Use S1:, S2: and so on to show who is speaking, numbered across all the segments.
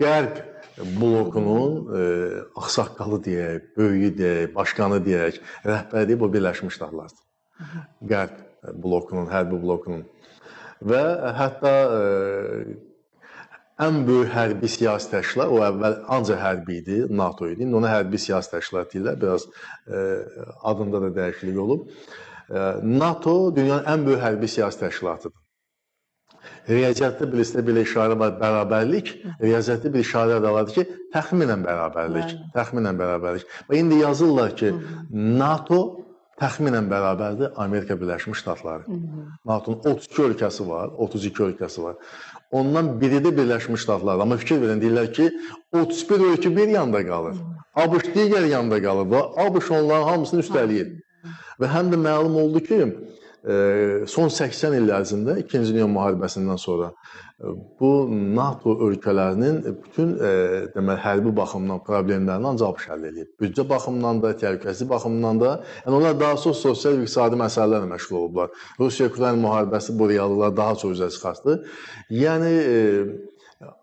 S1: Qərb blokunun ağsaqqalı deyək, böyüyü deyək, başqanı deyək, rəhbəri bu Birləşmiş Ştatlardır. Qərb blokunun, hərbi blokunun və hətta ən böyük hərbi siyasi təşkilat, o əvvəl ancaq hərbi idi, NATO idi. İndi ona hərbi siyasi təşkilat deyirlər, biraz adında da dəyişiklik olub. NATO dünyanın ən böyük hərbi siyasi təşkilatıdır. Riyaziyyatda bilirsinizdə belə işarə var, bərabərlik. Riyaziyyatda bir işarə də vardır ki, təxminən bərabərlik, təxminən bərabərlik. Və indi yazırlar ki, NATO təxminən bərabərdir Amerika Birləşmiş Ştatları. NATO-nun 32 ölkəsi var, 32 ölkəsi var. Ondan biri də Birləşmiş Ştatlardır. Amma fikir verin, deyirlər ki, 31 ölkə bir yanda qalır. ABŞ digər yanda qalır və ABŞ onların hamısını üstələyir. Və həm də məlum oldu ki, son 80 il ərzində İkinci Dünya müharibəsindən sonra bu NATO ölkələrinin bütün deməli hərbi baxımdan problemlərini ancaq ABŞ həll eləyib. Büdcə baxımından da, təhlükəsizlik baxımından da, yəni onlar daha çox sosial və iqtisadi məsələlərlə məşğul olublar. Rusiya-Ukrayna müharibəsi bu reallıqları daha çox üzə çıxartdı. Yəni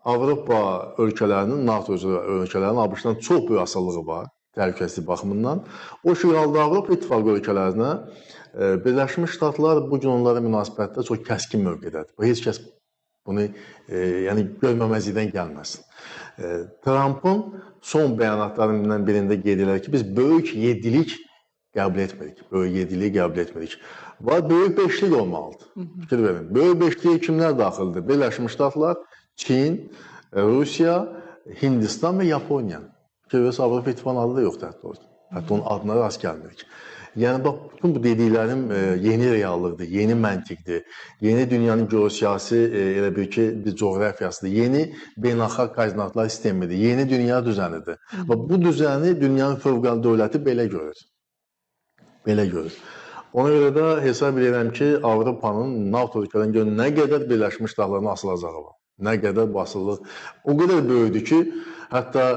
S1: Avropa ölkələrinin, NATO ölkələrinin ABŞ-dan çox böyük asılılığı var təhlükəsizlik baxımından. O ki qaldı Avropa İttifaqı ölkələrinə, Birləşmiş Ştatlar bu gün onlara münasibətdə çox kəskin mövqedədir. Bu heç kəs bunu yəni görməməzlikdən gəlməsin. Trampın son bəyanatlarından birində qeyd edir ki, biz böyük yeddilik qəbul etmirik. Böyük yeddilik qəbul etmirik. Var böyük beşlik olmalıdır. Fikir verin. Böyük beşliyə kimlər daxildir? Birləşmiş Ştatlar, Çin, Rusiya, Hindistan və Yaponiya. Fikir verirsə, Avropa İttifaqının adı da yoxdur hətta orada. Hətta onun adına rast gəlmirik. Yəni bax, bütün bu dediklərim yeni reallıqdır, yeni məntiqdir, yeni dünyanın geosiyasi elə bir ki, bir coğrafiyasıdır, yeni beynəlxalq koordinatlar sistemidir, yeni dünya düzənidir. Və bu düzəni dünyanın fövqəladə dövləti belə görür. Belə görür. Ona görə də hesab edirəm ki, Avropanın NATO ölkələrinin görə nə qədər Birləşmiş Ştatlarına asılacağı var. Nə qədər bu asılılıq o qədər böyükdür ki, hətta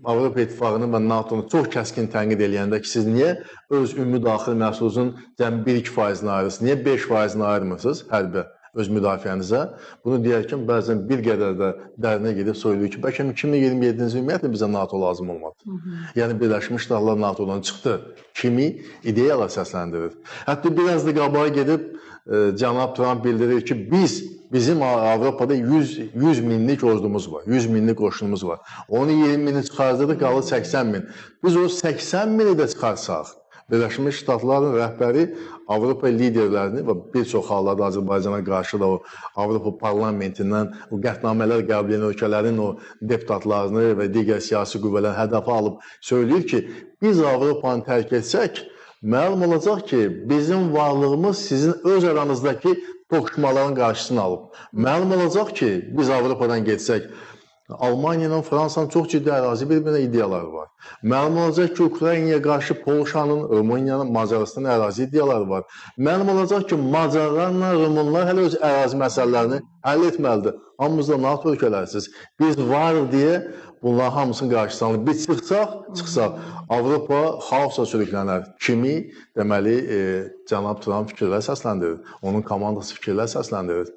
S1: Avropa İttifaqını və NATO-nu çox kəskin tənqid eləyəndə ki, siz niyə öz ümumi daxili məhsulunuzun cəmi 1-2%-ni ayırırsınız, niyə 5%-ni ayırmırsınız hərbə, öz müdafiənizə? Bunu deyərkən bəzən bir qədər də dərinə gedib söylüyor ki, bəlkə 2027-ci ümumiyyətlə bizə NATO lazım olmadı. Yəni Birləşmiş Ştatlar NATO-dan çıxdı kimi ideyalar səsləndirir. Hətta biraz da qabağa gedib cənab Tramp bildirir ki, bizim Avropada 100 minlik ordumuz var, 100 minlik qoşunumuz var. Onu 20 mini çıxardırıq, qalır 80 min. Biz o 80 mini də çıxarsaq, Birləşmiş Ştatların rəhbəri Avropa liderlərini və bir çox hallarda Azərbaycana qarşı da o Avropa parlamentindən o qətnamələr qəbul edən ölkələrin o deputatlarını və digər siyasi qüvvələrini hədəfə alıb söyləyir ki, biz Avropanı tərk etsək, məlum olacaq ki, bizim varlığımız sizin öz aranızdakı toqquşmaların qarşısını alıb. Məlum olacaq ki, biz Avropadan getsək, Almaniya ilə Fransanın çox ciddi ərazi bir-birinə iddiaları var. Məlum olacaq ki, Ukraynaya qarşı Polşanın, Rumıniyanın, Macarıstanın ərazi iddiaları var. Məlum olacaq ki, Macarlarla Rumunlar hələ öz ərazi məsələlərini həll etməlidir. Hamımız da NATO ölkələrisiz. Biz varıq deyə bunların hamısının qarşısını alır. Biz çıxsaq, Avropa xaosa sürüklənər kimi, deməli, cənab Tramp fikirlər səsləndirir. Onun komandası fikirlər səsləndirir.